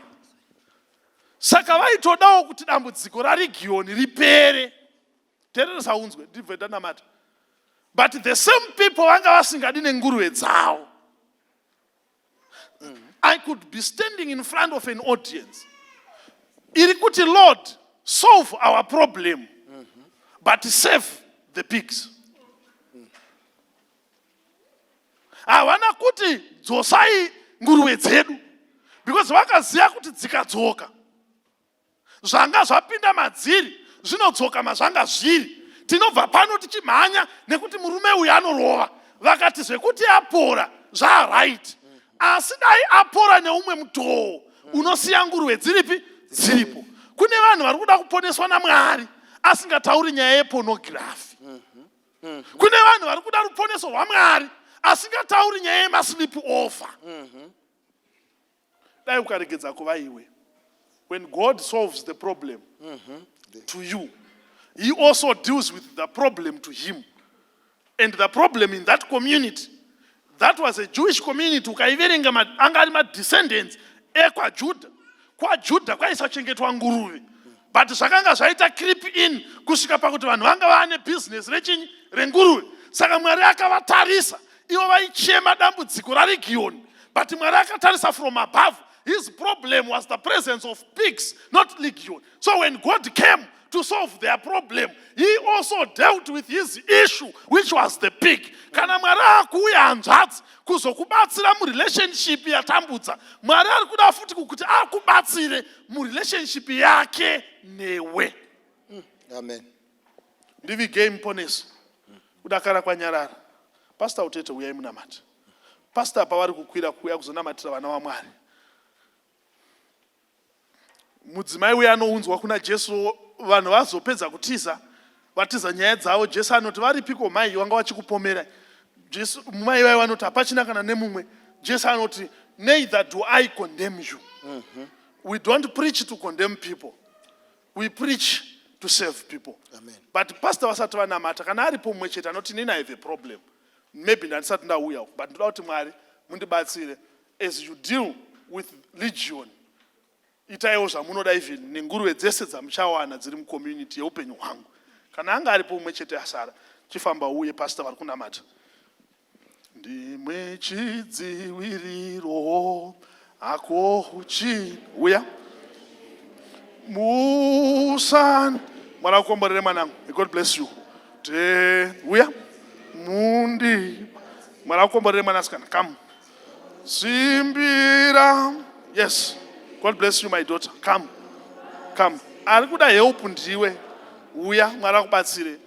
saka vaitodawo kuti dambudziko raRigiyoni ripere. Teereresa unzwe, ndibve ndanamata. But the same people vanga vasingadi nenguruve dzavo. I could be standing in front of an audience iri kuti, Lord, solve our problem, but save the pigs. Havana kuti dzosai nguruve dzedu, because vakaziva kuti dzikadzoka zvanga zvapinda madziri zvinodzoka mazvanga zviri. Tinobva pano tichimhanya nekuti murume uyu anorova. Vakati zvekuti apora zvaaright, asi dai apora neumwe mutoo unosiya nguruve dziripi dziripo. Kune vanhu vari kuda kuponeswa naMwari asingatauri nyaya yepornography. Kune vanhu vari kuda ruponeso rwaMwari asingatauri nyaya yemasleep over. Dai ukaregedza kuva iwe. When God solves the problem to you, he also deals with the problem to him and the problem in that community. That was a Jewish community. Ukaiverenga, anga ari madescendants ekwaJudha. KwaJudha kwaisachengetwa nguruve, but zvakanga zvaita creep in kusvika pakuti vanhu vanga vaane business rechinyi renguruve. Saka Mwari akavatarisa ivo vaichema dambudziko raRigiyoni, but Mwari akatarisa from above. His problem was the presence of pigs, not legion. So when God came to solve their problem, he also dealt with his issue, which was the pig. Kana Mwari akuuya, hanzvadzi, kuzokubatsira murelationship yatambudza, Mwari ari kuda futi kukuti akubatsire murelationship yake newe. Amen. Ndivigei muponesi kudakara kwanyarara. Pastor Utete, uyai munamate. Pastor pavari kukwira kuuya kuzonamatira vana vaMwari, mudzimai uya anounzwa kuna Jesu. Vanhu vazopedza kutiza, vatiza nyaya dzavo, Jesu anoti, "Varipiko mai vanga vachikupomera?" Jesu, mai vai vanoti, "Hapachina kana nemumwe." Jesu anoti, "Neither do I condemn you." We don't preach to condemn people, we preach to save people. Amen. But pastor vasati vanamata, kana aripo mumwe chete anoti, "Nini, I have a problem, maybe ndandisati ndauya, but ndoda kuti Mwari mundibatsire. As you deal with legion, itaiwo zvamunoda even nenguruve dzese dzamuchawana dziri mucommunity yeupenyu hwangu." Kana anga aripo mumwe chete asara, chifamba uye pastor vari kunamata. Ndimwe chidziviriro ako chi uya musani. Mwari akukomborere mwanangu. May God bless you. Te uya mundi. Mwari akukomborere mwanasikana. Come. Zvimbira. Yes. God bless you my daughter. Come. Come. Ari kuda help ndiwe. Uya Mwari akubatsire.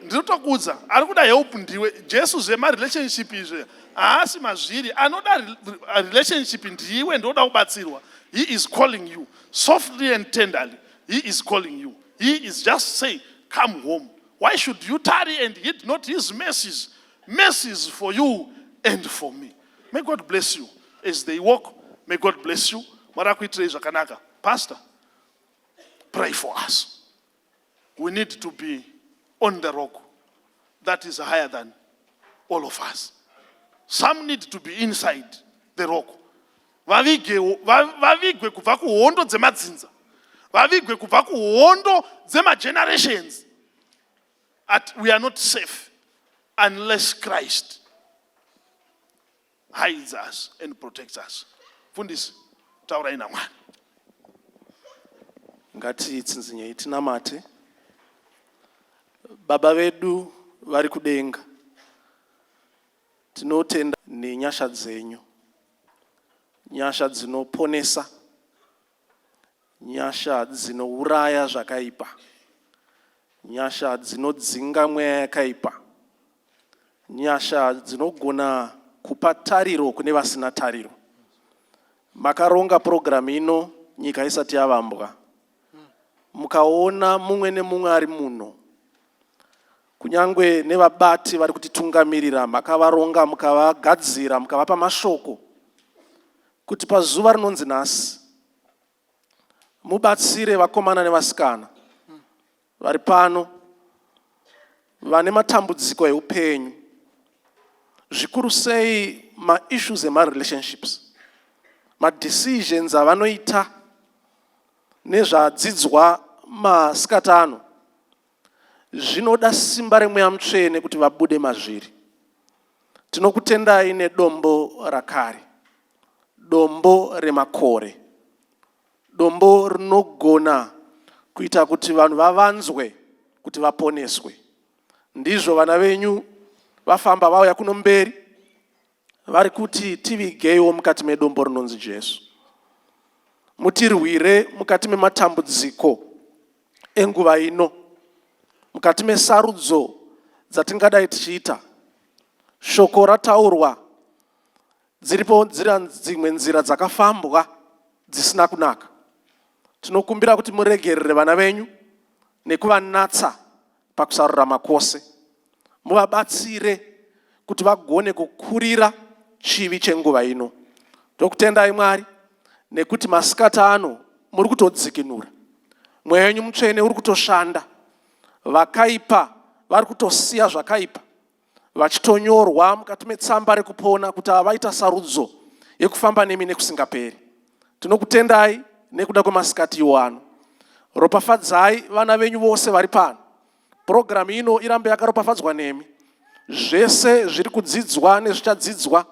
Ndinotokuudza, ari kuda help ndiwe. Jesu zvema relationship izvi haasi mazviri. Anoda relationship ndiwe ndoda kubatsirwa. He is calling you softly and tenderly. He is calling you. He is just saying, come home. Why should you tarry and heed not his mercies? Mercies for you and for me. May God bless you as they walk. May God bless you. Mwari akuitirei zvakanaka. Pastor, pray for us. We need to be on the rock that is higher than all of us. Some need to be inside the rock. Vavigwe kubva kuhondo dzemadzinza. Vavigwe kubva kuhondo dzemagenerations. At we are not safe unless Christ hides us and protects us. Mfundisi, taurai naMwari. Ngatitsinzinyei tinamate. Baba vedu vari kudenga, tinotenda nenyasha dzenyu, nyasha dzinoponesa, Nyasha dzinouraya zvakaipa. Nyasha dzinodzinga mweya yakaipa. Nyasha dzinogona kupa tariro kune vasina tariro. Makaronga purogiramu ino nyika isati yavambwa. Mukaona mumwe nemumwe ari muno, kunyange nevabati vari kutitungamirira, makavaronga, mukavagadzira, mukavapa mashoko kuti pazuva rinonzi nhasi mubatsire vakomana nevasikana vari pano vane matambudziko eupenyu zvikuru sei maissues emarelationships madecisions avanoita nezvadzidzwa masikati ano Zvinoda simba reMweya Mutsvene kuti vabude mazviri. Tinokutendai nedombo rakare, dombo remakore, dombo rinogona kuita kuti vanhu vavanzwe kuti vaponeswe. Ndizvo vana venyu vafamba vauya kuno mberi vari kuti tivigeiwo mukati medombo rinonzi Jesu. Mutirwire mukati mematambudziko enguva ino, mukati mesarudzo dzatingadai tichiita. Shoko rataurwa, dziripo nzira dzimwe nzira dzakafambwa dzisina kunaka. Tinokumbira kuti muregerere vana venyu nekuvanatsa pakusarurama kwose. Muvabatsire kuti vagone kukurira chivi chenguva ino. Tokutendai Mwari nekuti masikati ano muri kutodzikinura. Mweya wenyu mutsvene uri kutoshanda. Vakaipa vari kutosiya zvakaipa vachitonyorwa mukati metsamba rekupona kuti avaita sarudzo yekufamba nemi nekusingaperi. Tinokutendai nekuda kwemasikati iwo ano. Ropafadzai vana venyu vose vari pano. Purogiramu ino irambe yakaropafadzwa nemi. Zvese zviri kudzidzwa nezvichadzidzwa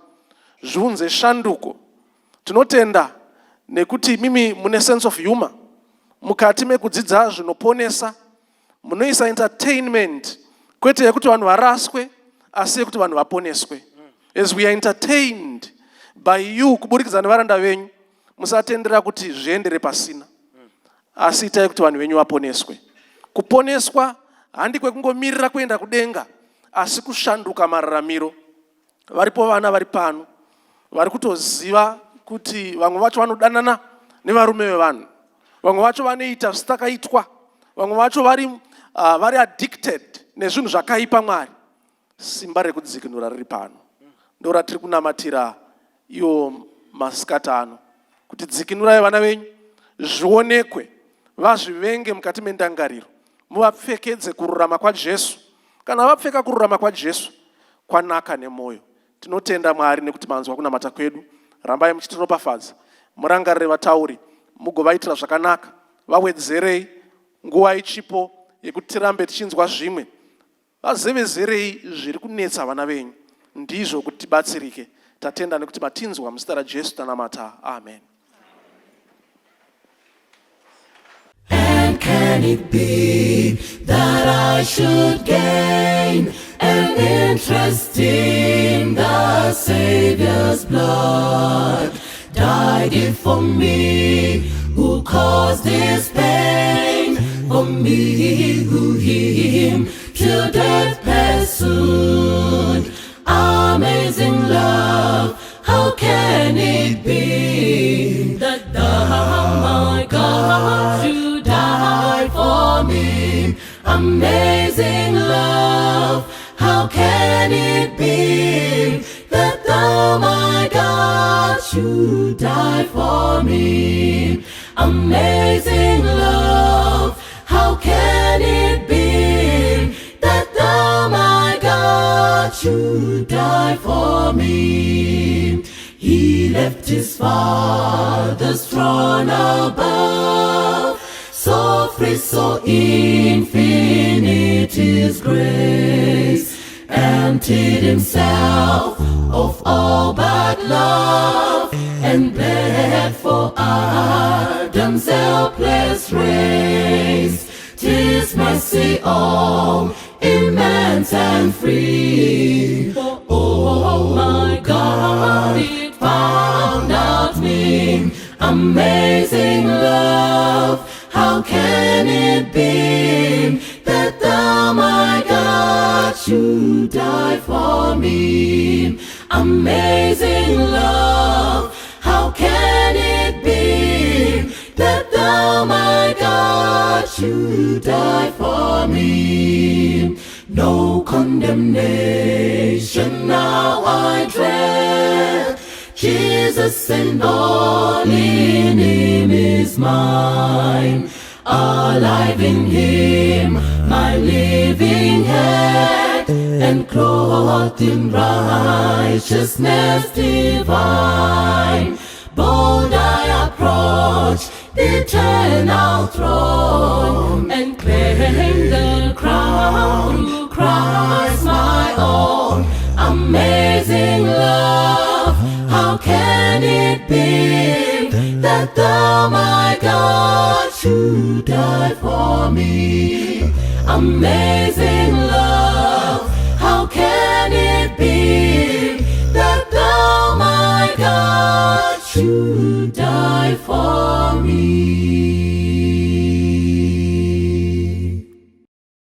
zviunze shanduko. Tinotenda nekuti imimi mune sense of humor mukati mekudzidza zvinoponesa munoisa entertainment kwete yekuti vanhu varaswe asi yekuti vanhu vaponeswe as we are entertained by you kuburikidza nevaranda venyu musatendera kuti zviendere pasina asi itai kuti vanhu venyu vaponeswe kuponeswa handi kwekungomirira kuenda kudenga asi kushanduka mararamiro Varipo vana vari pano vari kutoziva kuti vamwe vacho vanodanana nevarume vevanhu, vamwe vacho vanoita zvisitakaitwa, vamwe vacho vari, vari addicted nezvinhu zvakaipa. Mwari, simba rekudzikinura riri pano, ndo ratiri kunamatira iwo masikati ano, kuti dzikinurai vana venyu zvionekwe, vazvivenge mukati mendangariro, muvapfekedze kururama kwaJesu. Kana vapfeka kururama kwaJesu, kwanaka nemoyo. Tinotenda Mwari nekuti manzwa kunamata kwedu. Rambai muchitiropafadza. Murangarire vatauri, mugovaitira zvakanaka. Vawedzerei nguva ichipo yekuti tirambe tichinzwa zvimwe. Vazevezerei zviri kunetsa vana venyu. Ndizvo kuti tibatsirike. Tatenda nekuti matinzwa muzita raJesu tanamata. Amen. And can it be that I should gain? An interest in the Savior's blood. Died it for me who caused this pain, for me who him till death pursued. Amazing love, how can it be that thou, my God, should die for me? Amazing love, how can it be that thou, my God, should die for me? Amazing love, how can it be that thou, my God, should die for me? He left his Father's throne above, so free, so infinite his grace, emptied himself of all but love, and bled for Adam's helpless race. 'Tis mercy all immense and free. Oh my God, it found out me. Amazing love, how can it be that thou, my God, should die for me? Amazing love, how can it be that thou, my God, should die for me? No condemnation now I dread. Jesus and all in him is mine. Alive in him, my living head, and clothed in righteousness divine. Bold I approach the eternal throne and claim the crown through Christ my own. Amazing love, how can it be that thou, my God, should die for me? Amazing love, how can it be that thou, my God, should die for me?